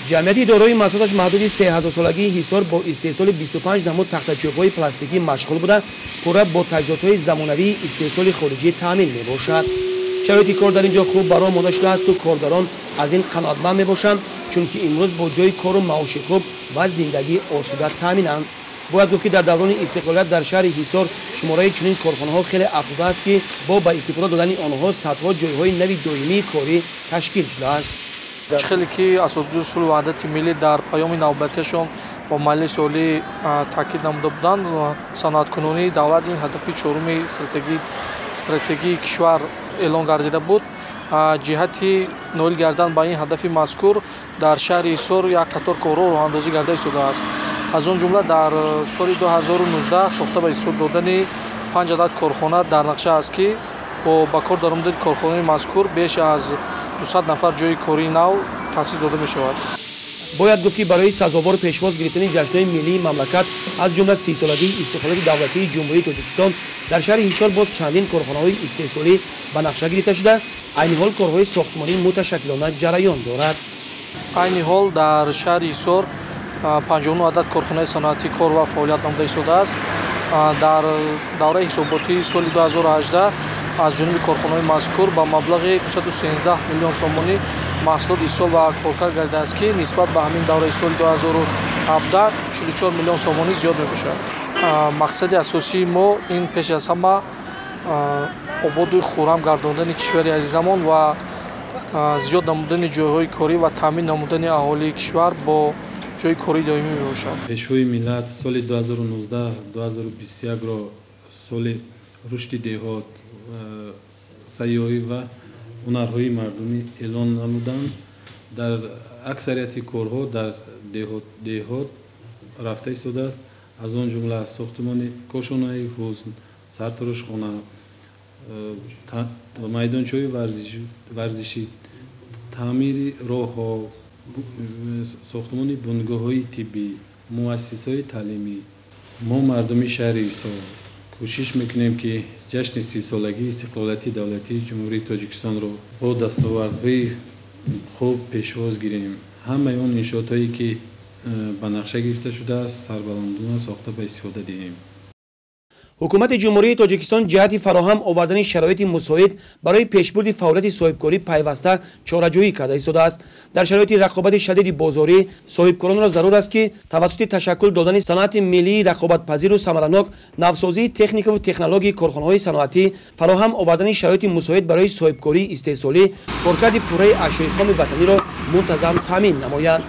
Ҷамъияти дорои маҳсулоташ маҳдуди 3000-солагии Ҳисор бо истеҳсоли 25 намуд тахтачӯбҳои пластикӣ машғул буда, пурра бо таҷҳизотҳои замонавии истеҳсоли хориҷӣ таъмин мебошад. Шароити кор дар ин ҷо хуб бароҳ монда шудаасту коргарон аз ин қаноатманд мебошанд, чунки имрӯз бо ҷои кору маоши хуб ва зиндагии осуда таъминанд. Бояд гуфт, ки дар даврони истиқлолият дар шаҳри Ҳисор шумораи чунин корхонаҳо хеле афзудааст, ки бо ба истифода додани онҳо садҳо ҷойҳои нави доимии корӣ ташкил шудааст. Чӣ хеле ки асосгузори сулҳу ваҳдати миллӣ дар паёми навбатиашон бо Маҷлиси Олӣ таъкид намуда буданд, саноаткунонии давлат ин ҳадафи чоруми стратегии кишвар эълон гардида буд. Ҷиҳати ноил гардан ба ин ҳадафи мазкур дар шаҳри Ҳисор як қатор корҳо роҳандозӣ гарда истодааст. Аз он ҷумла дар соли 2019 сохта ба истифода додани 5 адад корхона дар нақша аст, ки бо ба кор даромадани корхонаи мазкур беш аз 200 нафар ҷойи кории нав таъсис дода мешавад. Бояд гуфт, ки барои сазовор пешвоз гирифтани ҷашнҳои миллии мамлакат, аз ҷумла 30-солагии истиқлолияти давлатии Ҷумҳурии Тоҷикистон, дар шаҳри Ҳисор боз чандин корхонаҳои истеҳсолӣ ба нақша гирифта шуда, айни ҳол корҳои сохтмонӣ муташаккилона ҷараён дорад. Айни ҳол дар шаҳри Ҳисор 59 адад корхонаи саноатӣ кор ва фаъолият намуда истодааст. Дар давраи ҳисоботии соли 2018 аз ҷониби корхонаҳои мазкур ба маблағи 213 миллион сомонӣ маҳсулот истеҳсол ва коркард гардидааст, ки нисбат ба ҳамин давраи соли 2017 44 миллион сомонӣ зиёд мебошад. Мақсади асосии мо ин пеш аз ҳама ободу хуррам гардондани кишвари азизамон ва зиёд намудани ҷойҳои корӣ ва таъмин намудани аҳолии кишвар бо ҷойи кории доимӣ мебошад. Пешвои миллат соли 2019-2021-ро соли рушди деҳот, сайёҳӣ ва ҳунарҳои мардумӣ эълон намуданд. Дар аксарияти корҳо дар деҳот рафта истодааст, аз он ҷумла сохтмони кошонаи ҳусн, сартарошхона, майдончаҳои варзишӣ, таъмири роҳҳо, сохтмони бунгоҳҳои тиббӣ, муассисаҳои таълимӣ. Мо мардуми шаҳри Ҳисор кӯшиш мекунем, ки ҷашни 30-солагии истиқлолияти давлатии Ҷумҳурии Тоҷикистонро бо дастовардҳои хуб пешвоз гирем. Ҳамаи он иншоотҳое, ки ба нақша гирифта шудааст, сарбаландона сохта ба истифода диҳем. Ҳукумати Ҷумҳурии Тоҷикистон ҷиҳати фароҳам овардани шароити мусоид барои пешбурди фаъолияти соҳибкорӣ пайваста чораҷӯӣ карда истодааст. Дар шароити рақобати шадиди бозорӣ соҳибкоронро зарур аст, ки тавассути ташаккул додани саноати миллии рақобатпазиру самаранок, навсозии техникаву технологияи корхонаҳои саноатӣ, фароҳам овардани шароити мусоид барои соҳибкории истеҳсолӣ, коркарди пурраи ашёи хоми ватаниро мунтазам таъмин намоянд.